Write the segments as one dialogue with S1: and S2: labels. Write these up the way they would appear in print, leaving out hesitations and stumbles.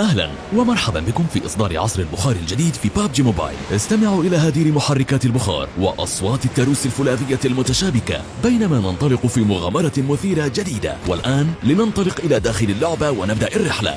S1: أهلا ومرحبا بكم في إصدار عصر البخار الجديد في PUBG Mobile. استمعوا إلى هدير محركات البخار وأصوات التروس الفولاذية المتشابكة بينما ننطلق في مغامرة مثيرة جديدة. والآن لننطلق إلى داخل اللعبة ونبدأ الرحلة.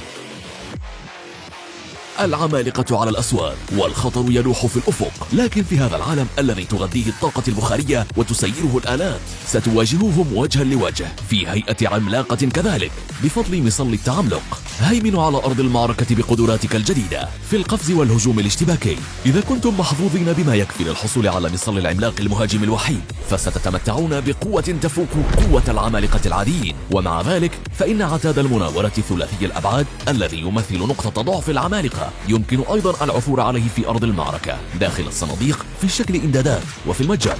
S1: العمالقة على الأسوار والخطر يلوح في الأفق، لكن في هذا العالم الذي تغذية الطاقة البخارية وتسيره الآلات ستواجههم وجها لوجه في هيئة عملاقة كذلك بفضل مصل التعملق. هيمنوا على أرض المعركة بقدراتك الجديدة في القفز والهجوم الاشتباكي. إذا كنتم محظوظين بما يكفي للحصول على مصل العملاق المهاجم الوحيد فستتمتعون بقوة تفوق قوة العمالقة العاديين، ومع ذلك فإن عتاد المناورة ثلاثي الأبعاد الذي يمثل نقطة ضعف العمالقة يمكن أيضا العثور عليه في أرض المعركة داخل الصناديق في شكل إمدادات وفي المتجر.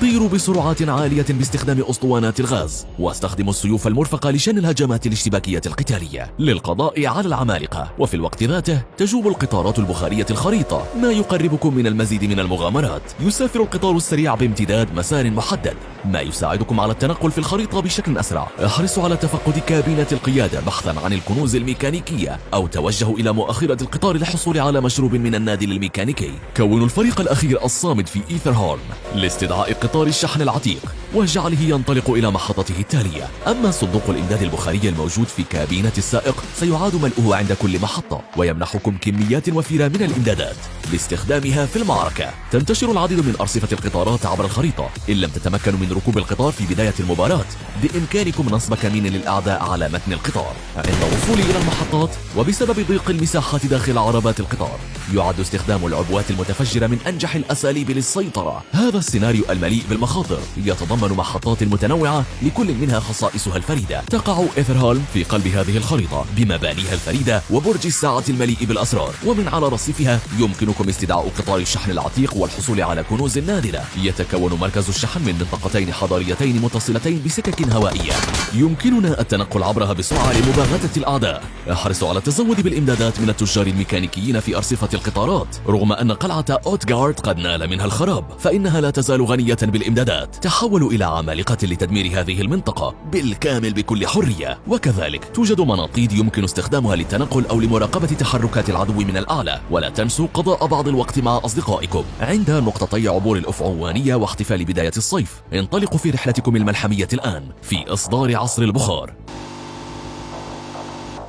S1: طيروا بسرعات عالية باستخدام أسطوانات الغاز، واستخدموا السيوف المرفقة لشن الهجمات الاشتباكية القتالية للقضاء على العمالقة. وفي الوقت ذاته تجوب القطارات البخارية الخريطة، ما يقربكم من المزيد من المغامرات. يسافر القطار السريع بامتداد مسار محدد، ما يساعدكم على التنقل في الخريطة بشكل أسرع. احرصوا على تفقد كابينة القيادة بحثا عن الكنوز الميكانيكية، أو توجهوا إلى مؤخرة القطار للحصول على مشروب من النادل الميكانيكي. كونوا الفريق الأخير الصامد في إيثرهولم لاستدعاء قطار الشحن العتيق وجعله ينطلق إلى محطته التالية. أما صندوق الإمداد البخاري الموجود في كابينة السائق سيعاد ملؤه عند كل محطة ويمنحكم كميات وفيرة من الإمدادات لاستخدامها في المعركة. تنتشر العديد من أرصفة القطارات عبر الخريطة. إن لم تتمكنوا من ركوب القطار في بداية المباراة بإمكانكم نصب كمين للأعداء على متن القطار عند الوصول إلى المحطات. وبسبب ضيق المساحات داخل عربات القطار يعد استخدام العبوات المتفجرة من أنجح الأساليب للسيطرة. هذا السيناريو المليء بالمخاطر يتضمن محطات متنوعة لكل منها خصائصها الفريدة. تقع إيثرهولم في قلب هذه الخريطة بمبانيها الفريدة وبرج الساعة المليء بالأسرار، ومن على رصيفها يمكنكم استدعاء قطار الشحن العتيق والحصول على كنوز نادرة. يتكون مركز الشحن من منطقتين حضاريتين متصلتين بسكك هوائية يمكننا التنقل عبرها بسرعة لمباغتة الأعداء. احرصوا على التزود بالإمدادات من التجار الميكانيكيين في أرصفة القطارات. رغم أن قلعة أوتغارد قد نال منها الخراب فإنها لا تزال غنية بالإمدادات. تحولوا إلى عمالقة لتدمير هذه المنطقة بالكامل بكل حرية. وكذلك توجد مناطيد يمكن استخدامها للتنقل أو لمراقبة تحركات العدو من الأعلى. ولا تنسوا قضاء بعض الوقت مع أصدقائكم عند نقطتي عبور الأفعوانية واحتفال بداية الصيف. انطلقوا في رحلتكم الملحمية الآن في إصدار عصر البخار.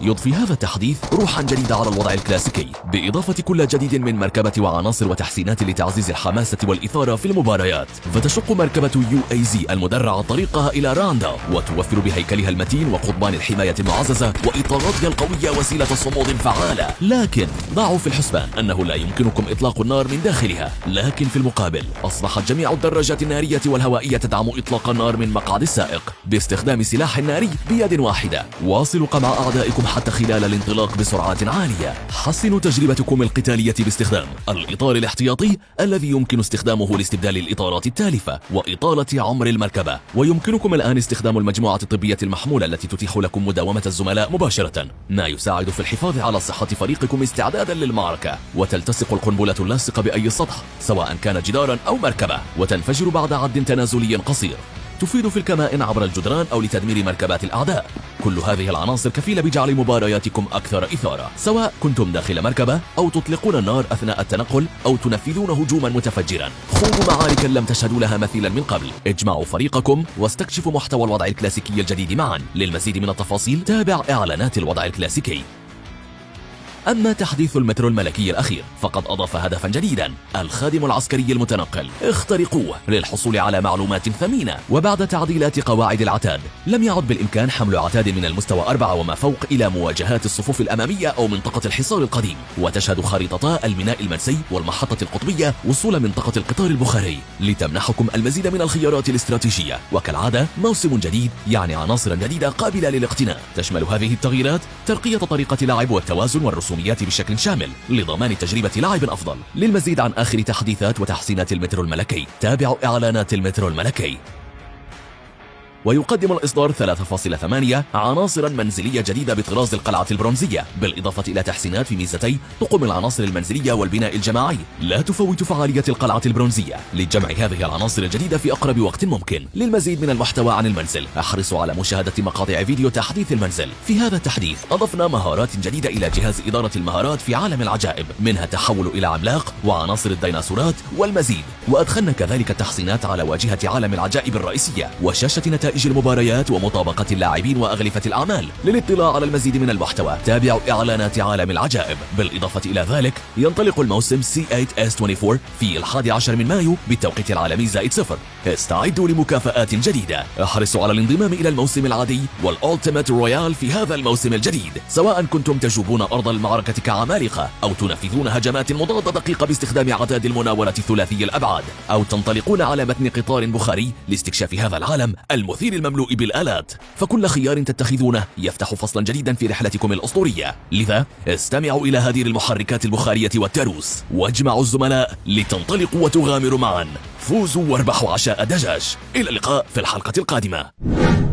S1: يضفي هذا التحديث روحا جديدة على الوضع الكلاسيكي بإضافة كل جديد من مركبة وعناصر وتحسينات لتعزيز الحماسة والإثارة في المباريات. فتشق مركبة UAZ المدرعة طريقها إلى راندا وتوفر بهيكلها المتين وقضبان الحماية المعززة وإطاراتها القوية وسيلة صمود فعالة. لكن ضعوا في الحسبان أنه لا يمكنكم إطلاق النار من داخلها، لكن في المقابل أصبحت جميع الدراجات النارية والهوائية تدعم إطلاق النار من مقعد السائق باستخدام سلاح ناري بيد واحدة. واصلوا قمع أعدائكم حتى خلال الانطلاق بسرعات عالية. حسنوا تجربتكم القتالية باستخدام الإطار الاحتياطي الذي يمكن استخدامه لاستبدال الإطارات التالفة وإطالة عمر المركبة. ويمكنكم الآن استخدام المجموعة الطبية المحمولة التي تتيح لكم مداومة الزملاء مباشرة، ما يساعد في الحفاظ على صحة فريقكم استعدادا للمعركة. وتلتصق القنبلة اللاصقة بأي سطح سواء كان جدارا أو مركبة، وتنفجر بعد عد تنازلي قصير. تفيد في الكمائن عبر الجدران أو لتدمير مركبات الأعداء. كل هذه العناصر كفيلة بجعل مبارياتكم أكثر إثارة، سواء كنتم داخل مركبة أو تطلقون النار أثناء التنقل أو تنفذون هجوما متفجرا. خوضوا معارك لم تشهدوا لها مثيلا من قبل. اجمعوا فريقكم واستكشفوا محتوى الوضع الكلاسيكي الجديد معا. للمزيد من التفاصيل تابع إعلانات الوضع الكلاسيكي. أما تحديث المترو الملكي الأخير فقد أضاف هدفا جديدا، الخادم العسكري المتنقل. اخترقوه للحصول على معلومات ثمينة. وبعد تعديلات قواعد العتاد لم يعد بالإمكان حمل عتاد من المستوى 4 وما فوق إلى مواجهات الصفوف الأمامية أو منطقة الحصار القديم. وتشهد خريطتا الميناء المنسي والمحطة القطبية وصول منطقة القطار البخاري لتمنحكم المزيد من الخيارات الاستراتيجية. وكالعادة موسم جديد يعني عناصر جديدة قابلة للاقتناء. تشمل هذه التغييرات ترقية طريقة لعب والتوازن والرسوميات بشكل شامل لضمان تجربة لعب أفضل. للمزيد عن آخر تحديثات وتحسينات المترو الملكي تابعوا إعلانات المترو الملكي. ويقدم الإصدار 3.8 عناصرا منزلية جديدة بطراز القلعة البرونزية، بالإضافة إلى تحسينات في ميزتي طقم العناصر المنزلية والبناء الجماعي. لا تفوت فعالية القلعة البرونزية لجمع هذه العناصر الجديدة في أقرب وقت ممكن. للمزيد من المحتوى عن المنزل احرصوا على مشاهدة مقاطع فيديو تحديث المنزل. في هذا التحديث أضفنا مهارات جديدة إلى جهاز إدارة المهارات في عالم العجائب، منها التحول إلى عملاق وعناصر الديناصورات والمزيد. وأدخلنا كذلك تحسينات على واجهة عالم العجائب الرئيسية وشاشة نتائج المباريات ومطابقة اللاعبين وأغلفة الأعمال. للاطلاع على المزيد من المحتوى تابعوا إعلانات عالم العجائب. بالإضافة إلى ذلك ينطلق الموسم C8S24 في 11 من مايو بالتوقيت العالمي +0. استعدوا لمكافآت جديدة. احرصوا على الانضمام إلى الموسم العادي وال Ultimate Royale في هذا الموسم الجديد، سواء كنتم تجوبون أرض المعركة كعمالقة أو تنفذون هجمات مضادة دقيقة باستخدام عتاد المناورة ثلاثي الأبعاد، أو تنطلقون على متن قطار بخاري لاستكشاف هذا العالم المثير المملوء بالآلات. فكل خيار تتخذونه يفتح فصلا جديدا في رحلتكم الأسطورية. لذا استمعوا إلى هدير المحركات البخارية والتاروس، واجمعوا الزملاء لتنطلقوا وتغامروا معا. فوزوا واربحوا عشاء دجاج. إلى اللقاء في الحلقة القادمة.